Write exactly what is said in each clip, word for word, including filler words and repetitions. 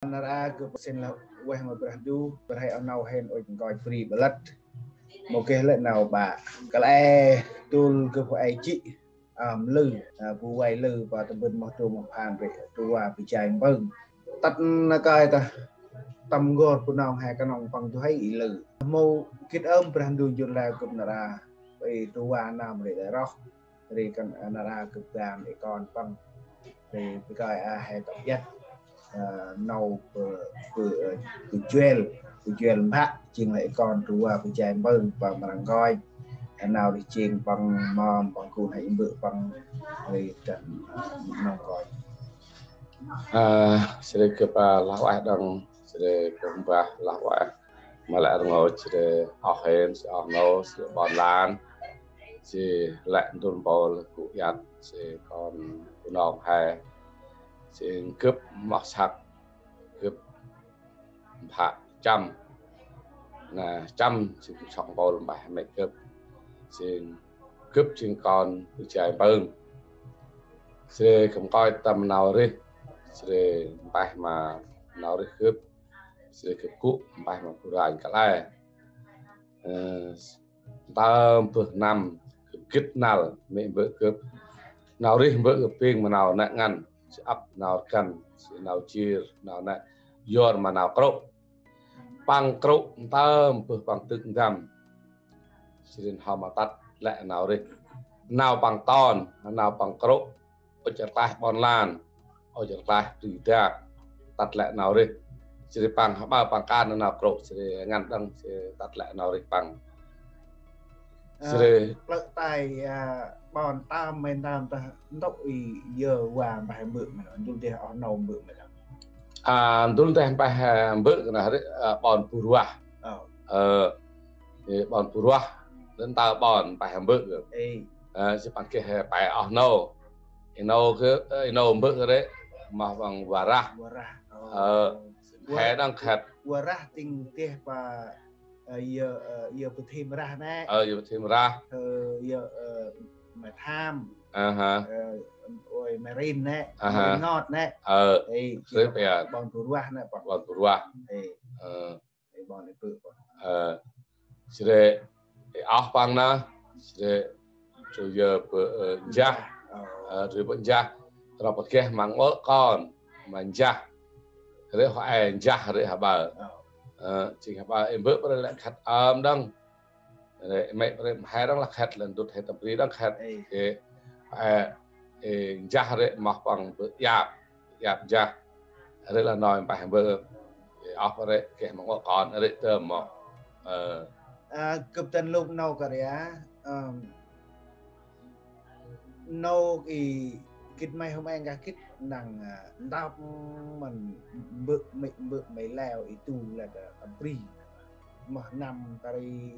Nar aơ gâp sĭn lah ueh ma Brah Ndu, Brah he oh nô hên ŭch nkoch bri bơh lăt. Mâu geh lĕ nau ƀă. Kăl e dôl gâp hŏ e jê̆, ăm lư, a, bu vay lư, pa tâm bơ̆n moh trôm moh phan ri, trôm va bu jay mbơng. Tât na kơi ta, tâm n'gor Bunong he knŏng păng du huê i lư. Mâu gĭt ơm Brah Ndu njŭn leo gâp nar aơ, i trôm va năm ri đe roh. Ri kăn, a, nar aơ gâp gam i kon păng. Ri bơh kơi a he tât jăt, a, nau bơh, bơh, a, bơh Juel, bơh Juel Mbhă, jêng lah i kon trôm va bơh jay mbơng păng mrăng nkoch. A, nau ri jêng păng mâm păng gŭ he i mbơ̆ păng ri dăn, a, nau nkoch. A, sri gâp, a, lah ueh đŏng, sri gâp mbah lah ueh. Ma lĕ rngôch sri oh hên, sri oh nô, sri ƀon lan. Sri lĕ ndŭl mpôl gŭ iăt, sri kon Bunong he. Sri gâp moh săk, gâp Mbhă Chăm. Na Chăm sri gâp sŏk mpôl mpeh mê̆ gâp. Sri gâp jêng kon bơh jay mbơng. Sri gâp nkoch tâm nau rêh, sri mpeh ma nau rêh gâp. Sri gâp gŭ mpeh ma bu ranh kăl e. Ơ, tâm bơh năm gâp gĭt năl mê̆ mbơ̆ gâp. Nau rêh mbơ̆ gâp bêng ma nau nĕ ngăn, sri ăp nau rgăn, sri nau jêr, nau nĕ yor ma nau krŭ. Păng krŭ tâm bơh păng dâk ndăm. Sri n'ho ma tât lĕ nau rêh. Nau păng ton, nau păng krŭ. Ŭch rklaih ƀon lan, ŭch rklaih bri dak, tât lĕ nau rêh. Sri păng hơbâu păng kan nau krŭ, sri ngăn đŏng, sri tât lĕ nau rêh păng. A, sri plơ̆ tay, a, ƀon tơm, mân tơm ta ntŭk i yơ va mpeh mbơ̆ mân, ndŭl deh oh nô mbơ̆ mân. A, ndŭl deh mpeh, a, mbơ̆ na rêh, a, ƀon Bu Ruah. Ơ. Ơ, i ƀon Bu Ruah, lĕ ntơ ƀon mpeh mbơ̆. Ê. A, sri păng geh, a, pe oh nô. I nô gâ, ơ, i nô mbơ̆ rêh, moh păng Warah. Warah. Ơ. Ơ, he đŏng khât. Warah tĭng deh pa, ơ, yơ, ơ, yơ Bơthem Rah nĕ. Ơ, yơ Bơthem Rah. Ơ, yơ, ơ, Mê Tham. Aha. Ơ, ôi, Mê Rin nĕ. Aha. Mê Rin Ngot nĕ. Ơ, ê, sip ya. Ƀon Bu Ruah nĕ, ƀon. Ƀon Bu Ruah. Ê. Ơ. Ê, ƀon ê bơ̆, ƀon. Ơ, sri, ê, oh păng na, sri, chu yơ bơ̆, ơ, Njah. Ơ. Ơ, ri bơ̆ Njah, rŏ păng geh măng ôh kon, ma Njah. Ri hŏ e Njah, ri hŏ ƀơ. Ơ. Ơ, jêng hŏ ƀơ, ê, mbơ̆ ƀơ lĕ khât ơm đŏng. Ri, mê̆ ri, mhe đŏng lah khât, lĕ ndŭt he tâm bri đŏng khât. Ê. Ê, ê, ê, Njah ri, moh păng bơ̆ Iap. Iap Njah. Ri lah nôi mpeh mbơ̆. Ê, oh ri, geh măng ôh kon, ri tơm moh. Ơ. A, gâp dăn lôk nô kơ ri a, ơm, nô i gĭt may hôm e nkah gĭt năng, a, ntap mân mbơ̆, mê̆, mbơ̆ may leo i tu lĕ kơ tâm bri. Moh năm ta ri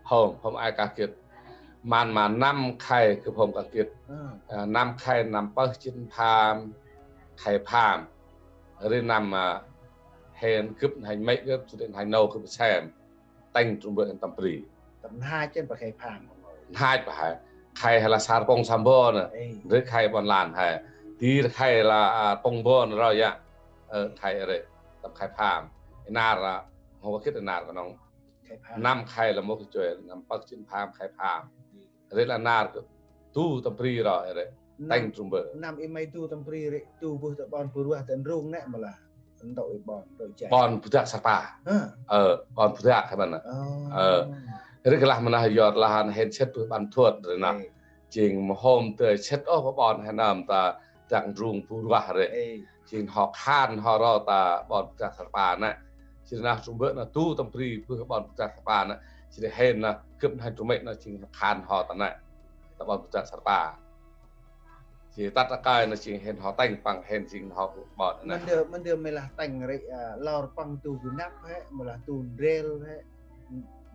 Hôm, hôm ai kah gĭt. Mân ma năm khay gâp hôm kah gĭt. Ơ. Ơ, năm khay năm pơh jât pham, khay pham. Ri năm, a, hên gâp n'hanh mê̆ gâp, sŭt n'hanh nô gâp sem. Tĭng trôm bơ̆ hên tâm bri. Tâm n'hach chên pa khay pham. N'hach pa he. Khay he lah sar pông Sambon. Ê. Ri khay ƀon lan he. Ti ri khay lah, a, pông Bon ro ya. Ơ, khay ri. Tâm khay pham. Nar, a, hôm kah gĭt nar knŏng. Khay pham. Năm khay lah mâu geh chuê, năm pơh jât pham khay pham. Ri lah nar gâp du tâm bri ro ri. Năm, tĭng trôm bơ̆. Năm i may du tâm bri ri, du bơh ta ƀon Bu Ruah ta Ndrung nĕ mâu lah. Ntŭk i ƀon, ntŭk jay. Ƀon Bu Dak Sarpa. Hă? Ơ, ƀon Bu Dak he mân. Ơ. Ơ. Ri kơ lah mân lah yor lah hên sĭt bơh Ƀăn Thuôt ri nơh. Ê. Jêng mâu hôm ta sĭt ôh ƀon he nơm ta Dak Ndrung Bu Ruah ri. Ê. Jêng hŏ khan hŏ ro ta ƀon Bu Dak Sarpa nĕ. Jêh ri nơh trôm bơ̆ nơh du tâm bri bơh ƀon Bu Dak Sarpa nĕ. Jêh ri hên nơh gâp n'hanh trôm mê̆ nơh jêng khan hŏ ta nĕ. Ta ƀon Bu Dak Sarpa. Jêh tât a kơi nơh jêng hên hŏ tĭng păng hên jêng hŏ ƀon nĕ. Mân dơm, mân dơm may lah tĭng ri, a, lor păng du gŭ năp he, mâu lah du ndrel he.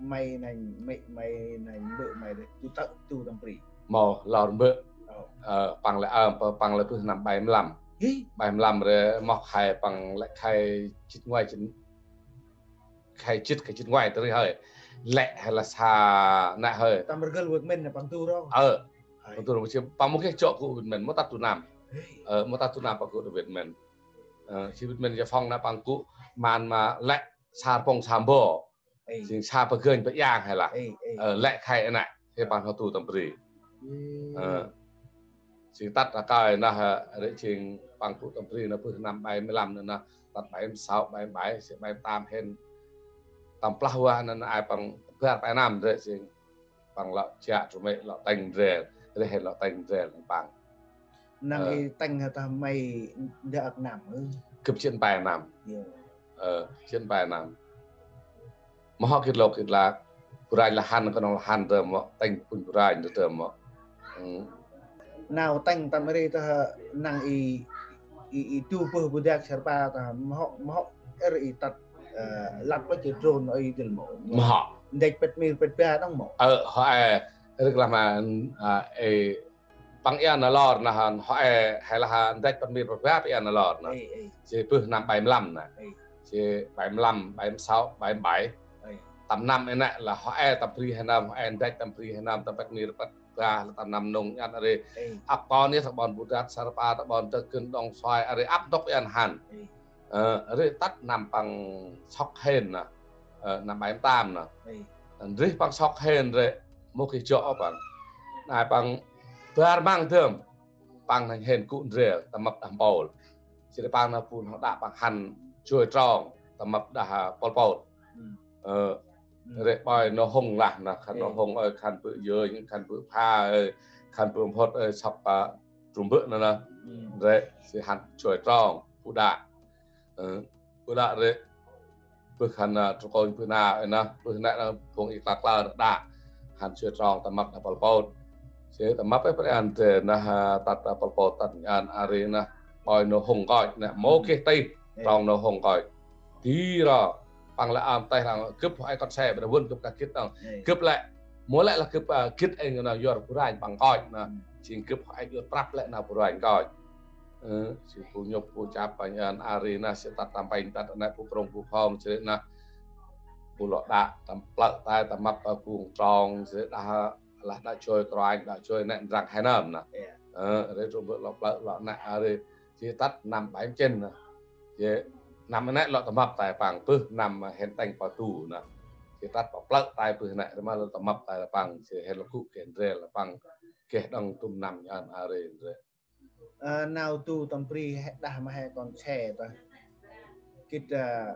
May n'hanh mê̆ may n'hanh mbơ̆ may ri, du tơ̆ du tâm bri. Mâu, lor mbơ̆. Ơ. Ơ, păng lĕ, ơ, păng lĕ bơh năm bai mlam. Hĭ? Bai mlam ri moh khay păng lĕ khay jât ngoai jât, khay jât, khay jât ngoai ta ri hơi. Lĕ he lah sa nĕ hơi. Tâm rgâl Việt Minh nĕ păng du ro. Ơ. Hơi. Păng du ro, păng mâu geh jŏ gŭ Việt Minh, mâu tât du năm. Hĭ? Ơ, mâu tât du năm păng gŭ Việt Minh. Ơ, si bit men ya phong na păng gŭ man ma lĕ sa pông sa mbo. Ê. Sing sa pơgơnh pơyang he lah. Ê, ê. Ơ, lĕ khay ană he păng hŏ tu tâm bri. Ê. Ơ. Sing tât a kơi na he, rê sing păng gŭ tâm bri na bơh năm bảy mươi lăm na, tât bảy mươi sáu, bảy mươi bảy, si bảy mươi tám hên. Tâm plah wa na, na ai păng bar bảy năm rê sing păng lŏ chiă trŭ mê lŏ têng ndrel, rê hên lŏ têng ndrel păng. Năng i têng hă ta may đa ăk năm ư? Gâp chín bảy năm. Ơ, chín bảy năm. Mâu hŏ gĭt lôk gĭt lak. Bu ranh lah hăn, knŏng lah hăn tơm mâu. Têng pŭn bu ranh tơm mâu. Nau têng tâm rê ta năng i, i, i tu bơh bu dak sar pa ta mâu hŏ, mâu hŏ er i tât, ơ, lăp lôch i drôn ơi dêl mâu. Mâu hŏ. Ndăch pet mir pet ba đŏng mâu. Ơ, hŏ e, rê lah ma, a, e, păng ian na lor na hăn, hŏ e, he lah hăn, ndăch pet mir pet ba ian na lor na. Ê, ê. Si bơh năm bảy mươi lăm na. Ê. Si bảy mươi lăm, bảy mươi sáu, bảy mươi bảy. Ê. Tâm năm e nă lah hŏ e tâm bri he năm, hŏ e ndăch tâm bri he năm, tâm pet mir pet ba lah tâm năm nông ian rê. Ê. Ăp ton iê ta ƀon Bu Dak, Sar Pa, ta ƀon Dơk Gân, Đong Soai, rê ăp ntŭk ian hăn. Ê. Ơ, rê tât năm păng sŏk hên na. Ơ, năm bảy mươi tám na. Ê. Ndrih păng sŏk hên rê, mâu geh jŏ păng. Nai păng bar măng dơm. Păng nanh hên gŭ ndrel, tâm mâp đah mpôl. Jêh ri păng na bun hŏ đă păng hăn joi trong, tâm mâp đah, a, Pol Pot. Ơ, rê ƀoi Nô Hung lah na, khân Nô Hung ơi, khân bơ̆ Yơi, khân bơ̆ Pha ơi, khân bơ̆ Mphŭt ơi, sŏk, a, trŭm bơ̆ na na. Rê si hăn joi trong, bu đă. Ơ, bu đă rê. Bơh khân, a, trŭ kônh bơh na, ơ, na, bơh nĕ na, phung i klak klar đă. Hăn joi trong tâm mâp đah Pol Pot. Jêh tâm mâp ê pre ăn tê na, a, tât đah Pol Pot, tât ăn a ri na, ƀoi Nô Hung nkoch, na, mâu geh tih, trong Nô Hung nkoch. Di ro, păng lĕ ăn têh lăng, gâp hŏ e kon se, ƀiă đah vun gâp ka gĭt đŏng. Gâp lĕ, mâu lĕ lah gâp, a, gĭt êng na, yor bu ranh păng nkoch, na. Jêng gâp hŏ e yor prăp lĕ na bu ranh nkoch. Ơ, si bu nhŭp bu chăp păng ăn a ri na, si tât tâm pêng tât nĕ bu krŭng bu khŏng, jêh ri na. Bu lŏ đă, tâm plơ̆ tay, tâm mâp, a, gung trong, jêh ri đă, lah đă joi kruanh, đă joi nĕ ndrăng he năm na. Ơ, rê trŭm bơ̆ lŏ plơ̆, lŏ nĕ a ri, si tât năm bảy mươi chín na. Jêh năm nĕ lŏ tâm mâp tay păng, bơh năm hên têng pa tu na. Si tât pa plơ̆ tay bơh nĕ, rê ma lŏ tâm mâp tay păng, si hên lŏ gŭ geh ndrel păng, geh đŏng tŭm năm ăn a ri rê. Ơ, nau du tâm bri he đah ma he kon se ta. Gĭt, ơ,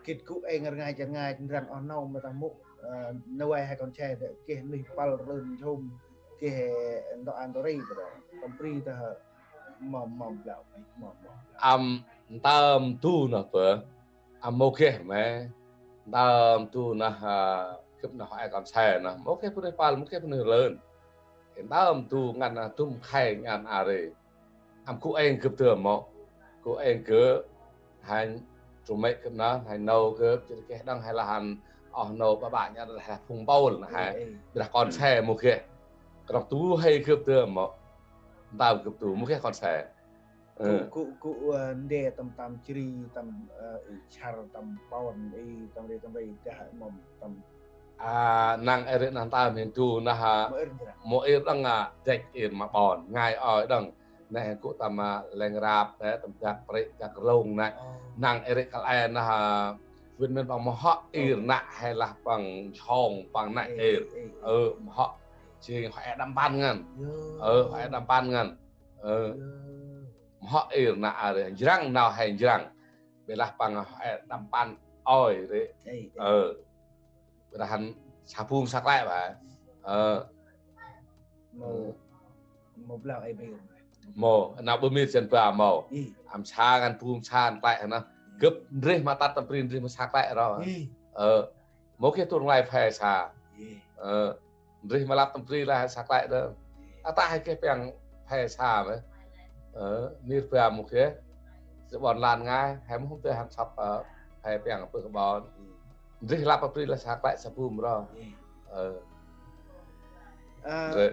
gĭt gŭ êng rngai rngai ndrăng oh nâu ma ta mŭk, ơ, nau he kon se ta geh nuih pâl rlưn jum, geh ntô an tơ ri ta. Tâm bri ta mâm, mâm blau, mâm, mâm. Ăm ntơm du na bơ. Ăm mâu geh me. Ntơm du na, a, gâp na hŏ e kon se na. Mâu geh bu nuih pâl, mâu geh bu nuih rlưn. Ntơm du ngăn, a, dŭm khay ngăn a ri. Ăm gŭ êng gâp dơm mâu. Gŭ êng gâp. Hăn trŭm mê gâp na, hăn nô gâp, jêh ri geh đŏng he lah hăn, oh nô ƀaƀă ngăn he phung mpôl na he. Ê, ê. Ƀiă đah kon se mâu geh. Knŏng du he gâp dơm mâu. Ntơm gâp du, mâu geh kon se. Gŭ, ơ, gŭ, gŭ, ơ, nde tâm, tâm jri, tâm, ơ, i char, tâm pôn, i tâm ri, tâm ri, dah mâm, tâm. A, năng ê ri năng tâm Hindu, nah, a, mâu ir ndrăng. Mâu ir đăng, a, dăch ir ma ƀon, ngai ơi đăng. Nĕ gŭ tâm, a, Leng Rap, nĕ tâm Dak Pri, Dak Rlông, nĕ. Ơ. Năng ê ri kăl e, nah, a, wĭt mĭn păng mâu hŏ ir nă, he lah păng chong, păng nĕ ir. Ê, ê, ê. Ơ, mâu hŏ. Jêng hŏ e đăm păn ngăn. Ơ, hŏ e đăm păn ngăn. Ơ. Ơ. Mâu hŏ ir nă a ri, njrăng nau he njrăng. Bê lah păng hŏ e đăm păn ơi ri. Ê, ê. Ơ. Bê lah hăn sa bum sa klĕ ba. Ơ. Mâu, mâu blau ê bê. Mâu, nau bơh mir jan ba mâu. Ê. Ăm sa ngăn bum sa ngăn klĕ hăn. Ê. Gâp ndrih ma tât tâm bri ndrih ma sa klĕ ro. Ê. Ơ. Mâu geh tŭr nglay phe sa. Ê. Ơ. Ndrih ma lăp tâm bri lah sa klĕ đơ. Ata he geh piăng phe sa mê. Ơ, mir ba mâu geh. Sa ƀon lan ngai, he mâu hôm tê hăn săp, ơ, phe piăng pơh ƀon. Ndrih lăp tâm bri lah sa klĕ sa bum ro. Ơ. Ơ,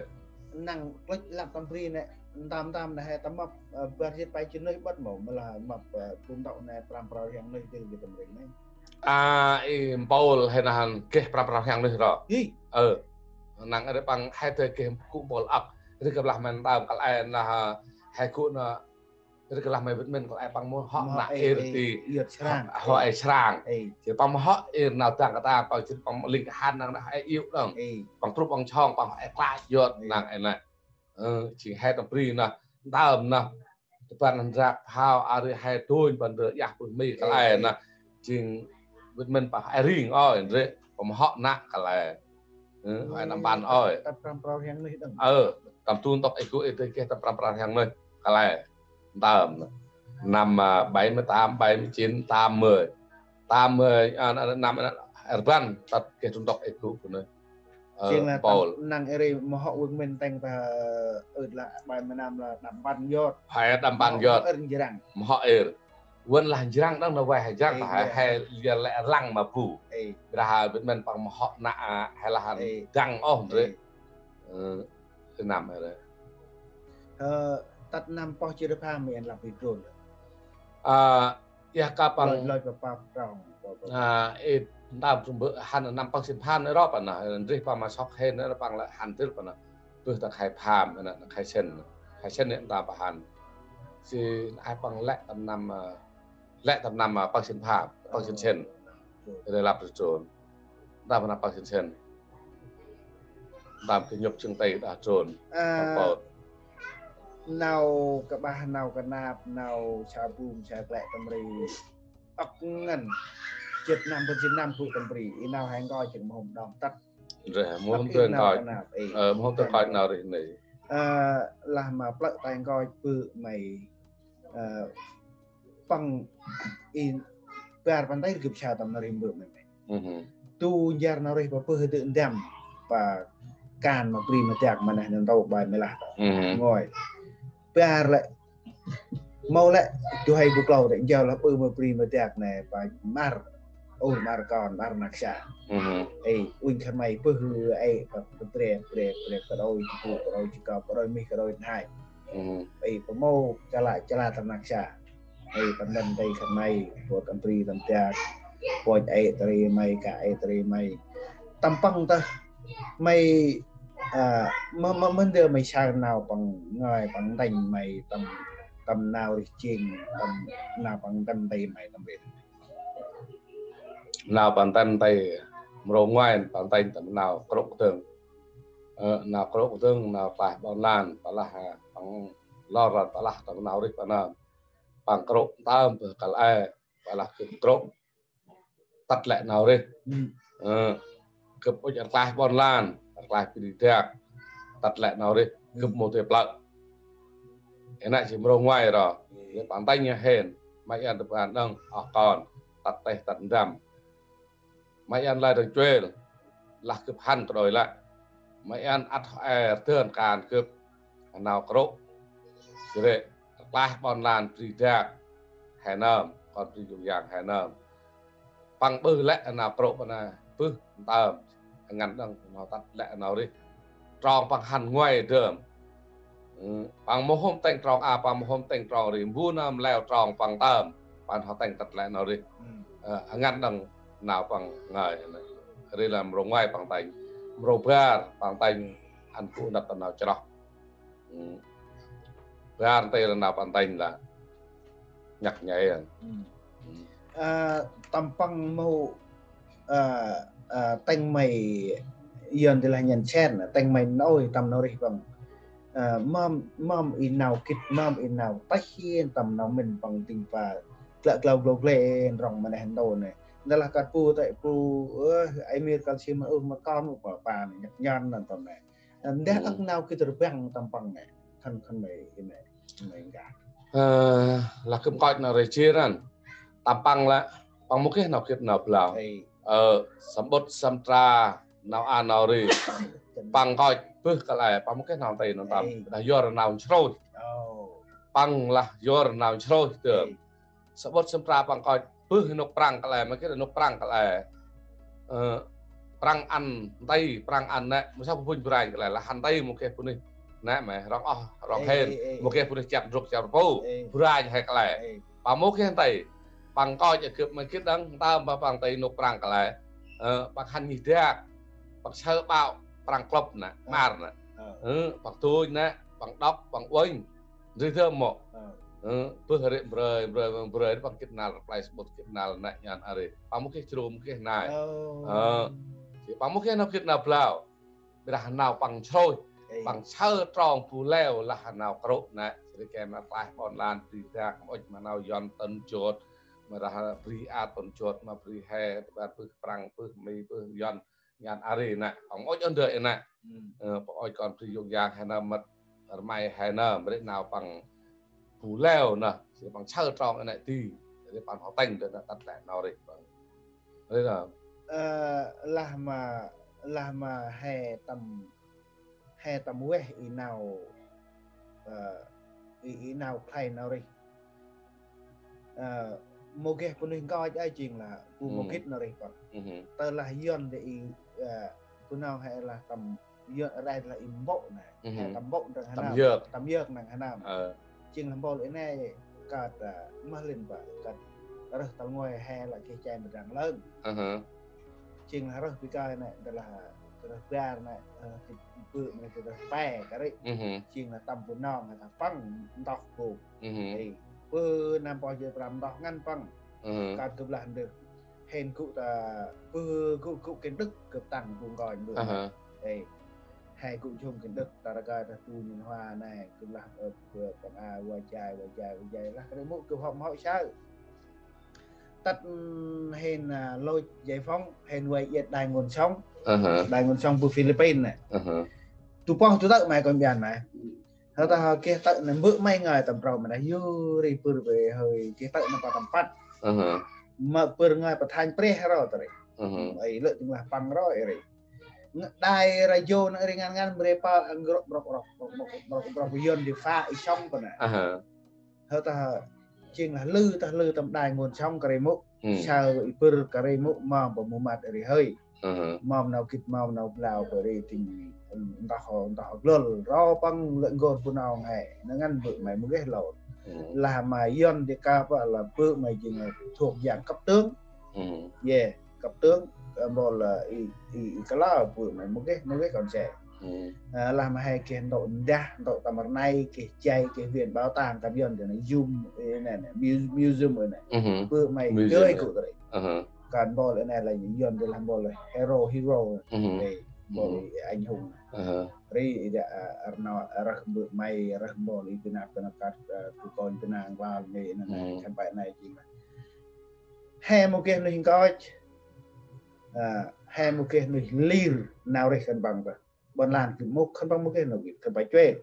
năng klĕ lăp tâm bri nĕ, ntơm ntơm nĕ he tâm mâp, ơ, bar jêt pe jêt nuih ƀât mâu, mâu lah mâp, ơ, bum tŏ nĕ prăm prau rhiăng nuih dêl geh tâm ri nĕ. A, i mpôl he nă hăn geh prăm prau rhiăng nuih ro. Ê. Ơ. Năng ri păng he tê geh gŭ mpôl ăp. Ri gâp lah mĭn tâm kăl e nă he gŭ nă Ri kơ lah may vĭt mĭn kơ lah păng mâu hŏ nă ê ti, hŏ ê srăng. Jêh păng mâu hŏ ê nau dăng katang, păng jêh păng ling kahan năng nă ê iu đăng. Păng trup păng chong, păng hŏ ê klach yot năng ê nă. Ơ, jêng he tâm bri nă, ntơm nă. Tơ ban ndrak phao a ri he dônh ban rơ iah bơh mi kơ lah nă. Jêng vĭt mĭn păng ê ring ôi, ndri, păng mâu hŏ nă kơ lah. Ơ, hŏ ê năm ban ôi. Tât prăm prao rhiăng nuyh đăng. Ơ, tâm du ntŭk ê gŭ ê dơi geh tâm prăm prao rhiăng nuyh kơ lah. Ntơm nă. Năm, à, bảy mươi tám, bảy mươi chín, tám mươi. Tám mươi, à, năm, năm, rbăn, tât geh du ntŭk ê gŭ bunuyh. Ơ, jêng lah pôl. Năng ê ri mâu hŏ vĭt mĭn tâng ta ơt lah bảy mươi năm lah đăm ban yot. He đăm ban yot. Mâu hŏ ê njrăng. Mâu hŏ ê. Vân lah njrăng đăng nă vay he njrăng ta he, he lĕ răng ma bu. Ê. Ri he vĭt mĭn păng mâu hŏ nă, à, he lah hăn dăng ôh ndri. Ê. Ơ, năm ê ri. Ơ, tât năm pơh jê̆t pham mĭn lah bri drôn. À, iah kơ păng. Lơi, lơi păng păng trong. À, ê, ntơm trôm bơ̆ hăn năm păng sĭn pham nă ro păng nă, ndri păng ma sŏk hên nă păng lĕ hăn dơl păng nă. Bơh ta khai pham nă, khai sĭn. Khai sĭn nă ntơm păng hăn. Jêh ai păng lĕ tâm năm, à, lĕ tâm năm, à, păng sĭn pham, păng sĭn sĭn. Ri lăp ri trôn. Ntơm păng nă păng sĭn sĭn. Ntơm kơ nhŭp jâng tay đah trôn. À, păng pôl. Nau kƀah nau kơnap, nau sa bum sa klĕ tâm ri. Âk ngăn. Jê̆t năm, bơh jê̆t năm gŭ tâm ri. I nau he nkoch jêng mâu hôm đŏng tât. Ndri, mâu hôm tơ nkoch. Ơ, mâu hôm tơ nkoch nau rêh nê. Ơ, lah ma plơ̆ tay nkoch bơh may. Ơ, păng i bar păng tay gâp sa tâm nau rêh bơh may. Tu njar nau rêh pa bơh dơ̆ ndăm pa kan ma bri ma dak ma neh neh ntu bai ma lah ta. Ngơi. Bar lĕ mâu lĕ du huê bu klâu ta njao lah bơh ma bri ma dak nê pa măr ur măr kon măr nak sa. Ê, uănh khân may bơh ê pa bre bre bre, kađôi ji bu, kađôi ji kop, kađôi mih, kađôi nhai. Ê, pa mâu chala chala tâm nak sa. Ê, tâm ndăm tay khân may, pô tâm bri tâm dak, pô ê tơ ri may, ka ê tơ ri may. Tâm păng tơh may, à, mơ, mơ, mơ ndơ may sa nau păng ngơi păng ntĭnh may tâm, tâm nau rêh jêng, tâm nau păng ntĭnh tay may tâm bri. Nau păng ntĭnh tay, mrô ngoai păng ntĭnh tâm nau krŭ kdơ̆ng. Ơ, nau krŭ kdơ̆ng, nau klaih ƀon lan, pa lah, à, păng lor lan, pa lah tâm nau rêh păng nơm. Păng krŭ ntơm bơh kăl e, pa lah gâp krŭ. Tât lĕ nau rêh. Ơ, gâp ŭch rklaih ƀon lan, rklaih bri dak. Tât lĕ nau rêh, gâp mâu dơi plơ̆. Ê nă jêng mrô ngoai ro. Ê. Păng ntĭnh hên, ma iăn tơ ban đăng, oh kon, tât têh tât ndăm. Ma iăn lơi dâng chuêl, lah gâp hăn kađôi lă. Ma iăn ăt hŏ e rdơn kan gâp, nau krŭ. Jêh ri, rklaih ƀon lan bri dak, he nơm, kon bri Jung Yang he nơm. Păng bơh lĕ nau krŭ păng nă, bơh ntơm, ngăn đăng nau tât lĕ nau rêh. Trong păng hăn ngoai dơm. Păng mâu hôm tĭng trong a, păng mâu hôm tĭng trong ri, mbu nơm leo trong păng tơm, păng hŏ tĭng tât lĕ nau rêh. Ơ, ngăn đăng nau păng ngơi. Ri lah mrô ngoai păng tĭng. Mrô bar păng tĭng ăn gŭ năp tâm nau chroh. Bar ntil nau păng tĭng lah. Nhăk nhai ăn. Ơ, tâm păng mâu, ơ, ơ, tĭng may, yơn tơ lah nhăn chen, tĭng may nôi tâm nau rêh păng. Ơ, mâm, mâm i nau gĭt, mâm i nau têh hiên, tâm nau mĭn păng tĭng pa. Glă glau glau gle, rŏng ma neh ntu nê. Nê lah kơt bu, tê bu, ơ, ai mir kăl sim, ơ, ma kon, pa, pa, nhăk nhăn, năn tâm nê. Ndeh ăk nau gĭt rbăng tâm păng nê. Khân, khân may, i nê, may ngă. Ơ, lah gâp nkoch nau rêh jêr năn. Tâm păng lah, păng mâu geh nau gĭt nau blau. Ê. Ơ, samƀŭt samtra, nau a nau ri. Păng nkoch bơh kăl e, păng mâu geh nau nti nau tâm. Ê. Lah yor nau nsrôih. Ơ. Păng lah yor nau nsrôih dơm. Ê. Samƀŭt samtra păng nkoch bơh nôk Prăng kăl e, ma gĭt nôk Prăng kăl e. Ơ, Prăng ăn nti, Prăng ăn nê, mâu sa bu phŭnh brañ kăl e, lah ăn nti mâu geh bunuyh. Nê, mê, rŏng oh, rŏng hên, mâu geh bunuyh chăp ndrôk chăp rpu, brañ he kăl e. Păng mâu geh nti, păng nkoch gâp ma gĭt đăng, ntơm păng păng nti nôk Prăng kăl e. Ơ, păng hăn ngih dak, păng saơ ƀaŏ, Prăng klŭp nê, măr nê. Ơ, păng dônh nê, păng đŏk, păng uănh, ndri dơm mâu. Ơ, bơh rê mbrơi, mbrơi, mbrơi, păng gĭt năl, play spot gĭt năl, nĕ nhan a rê. Păng mâu geh jrôm, mâu geh nai. Ơ, jêh păng mâu geh nau gĭt nau blao. Ƀiălah nau păng srôih, păng saơ trong bu leo lah nau krŭ nĕ. Jêh ri geh ma klaih ƀon lan, bri dak, mâu ŭch ma nau Yuăn tŭn jot, ma rah bri a tŭn jot, ma bri he, ƀiălah bơh Prăng, bơh Mi, bơh Yuăn, nhan a rê nĕ. Păng mâu ŭch ôh ndơ i nĕ. Ơ, păng ŭch kon bri yôk yang he nơm mât, rmay he nơm, ri nau păng bu leo nơh, jêh ri păng saơ trong i nĕ ti, ri păng hŏ tĭng dơ nĕ tât lĕ nau rêh păng. Ri nơh. Ơ, lah ma, lah ma he tâm, he tâm veh i nau, ơ, i, i nau khlay nau rêh. Ơ, mâu geh bunuyh nkoch ai jêng lah bu mâu gĭt nau rêh păng. Tơ lah Yuăn dê i, ơ, bu nau he lah tâm Yuăn, rai lah i mbô̆ nĕ. He tâm mbô̆ ndrăng he nơm. Tâm yơk. Tâm yơk ndrăng he nơm. Ơ. Jêng lah mpôl i nĕ kơt, ơ, mơh lin bă, kơt rơh tal nguay he lah geh jay ma drăng lơn. Jêng lah rơh bi kơi nĕ, dah lah rơh bar nĕ, ơ, bơ̆ nĕ dah rơh pe kơt ri. Jêng lah tâm bu nong he ta păng ntoh bu. Ê, bơh năm pơh jê̆ prăm ntoh ngăn păng. Kơt gâp lah ndơ. Hên gŭ ta, bơh gŭ, gŭ Kiến Đức, gâp tăng gŭ nkoch bơh. Ê, he gŭ jŏng Kiến Đức, ta rơkơi ta tu nhin hoa nĕ, gâp lah, ơ, bơh păng a, wa jay, wa jay, wa jay, lah kơt ri mŭ gâp hŏ mhŏ saơ. Tât, ơ, hên, ơ, lôch giải phóng, hên vay iăt Đài Nguồn Sống. Đài Nguồn Sống bơh Philippin nĕ. Tu pơh tu tơ̆ may kon biăn may. Hơ ta hơ geh tơ̆ nĕ bơ̆ may ngơi tâm trôm ma dah yu ri bơr bê hơi geh tơ̆ nĕ pa tâm păt. Ma bơr ngơi pa thanh prêh ro ta ri. Ê, lĕ tĭng lah păng ro i ri. Đài radio nĕ ri ngăn ngăn bre pa ang grok brok brok brok brok brok brok Yuăn di pha i song pa nĕ. Hơ ta hơ jêng lah lư ta lư tâm Đài Nguồn Sống kơt ri mŭ. Saơ i bơr kơt ri mŭ mâm pa mâu mât ri hơi. Mâm nau gĭt mâm nau blao pa ri tĭng, ơ, ntoh, ntoh glôl. Ro păng lĕ n'gor bu nong he. Nơ ngăn bơ̆ may mâu geh lor. Lah ma Yuăn di kơp lah bơ̆ may jêng là thuộc dạng cấp tướng. Ye, cấp tướng, ơ, mpôl, ơ, i, i, i kalơ bơ̆ may mâu geh, mâu geh kon se. Ơ, lah ma he geh ntŭk ndah, ntŭk tâm rnay, geh jay, geh viện bảo tàng tâm Yuăn di nĕ, yum, i nĕ nĕ, mu-, museum i nĕ. Bơ̆ may geh gŭ ta ri. Kơt mpôl i nĕ lah Yuăn di lah mpôl hero, hero. Ê, mpôl anh hùng. Ri i dah, ơ, rnoi, rơh bơ̆ may, rơh mpôl i Việt Nam, Việt Nam kơt, ơ, gŭ kon Việt Nam nglal nê, nê, nê, khân păng nê jêng lah. He mâu geh nuih nkoch, ơ, he mâu geh nuih lir nau rêh khân păng ta. Ƀon lan gĭt mŭk khân păng mâu geh nau gĭt khân păng chuêl.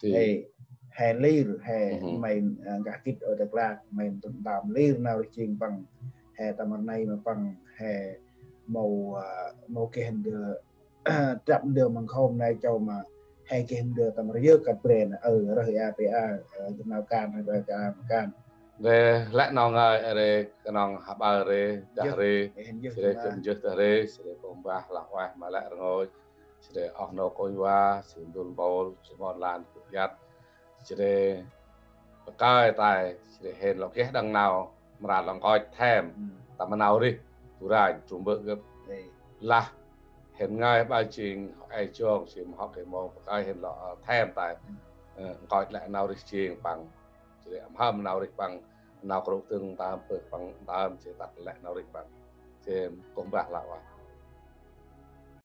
Ê, he lir, he may, ơ, gah gĭt ơ Dak Lak, may tâm lir nau rêh jêng păng, he tâm rnay ma păng, he mâu, ơ, mâu geh ndơ, trăp ndơ măng khôm nai châu ma, he geh ndơ tâm rơyơk kơt bre nĕ, ơ, rơh ia pe a, ơ, geh nau kan, rơh ia pe a ma kan. Ri lĕ nau ngơi, ri knŏng hơbâu ri, dah ri, jêh, jêh, jêh, jêh, dah ri, jêh ri kông bah lah ueh ma lĕ rngôch. Jêh ri oh nô kônh va, jêh ri ndŭl mpôl, jêh ri mon lan gŭ iăt. Jêh ri bơh kơi tay, jêh ri hên lŏ geh đăng nau mra lŏ nkoch thêm. Tâm nau rêh bu ranh, trôm bơ̆ gâp. Lah hên ngơi ba jêng hŏ e jong, jêh ri hŏ geh mông bơh kơi hên lŏ, ơ, thêm tay. Ơ, nkoch lĕ nau rêh jêng păng. Jêh ri mhâm nau rêh păng, nau krŭ tâng tam bơh păng tam, jêh ri tât lĕ nau rêh păng. Jêh ri kông bah lah ueh.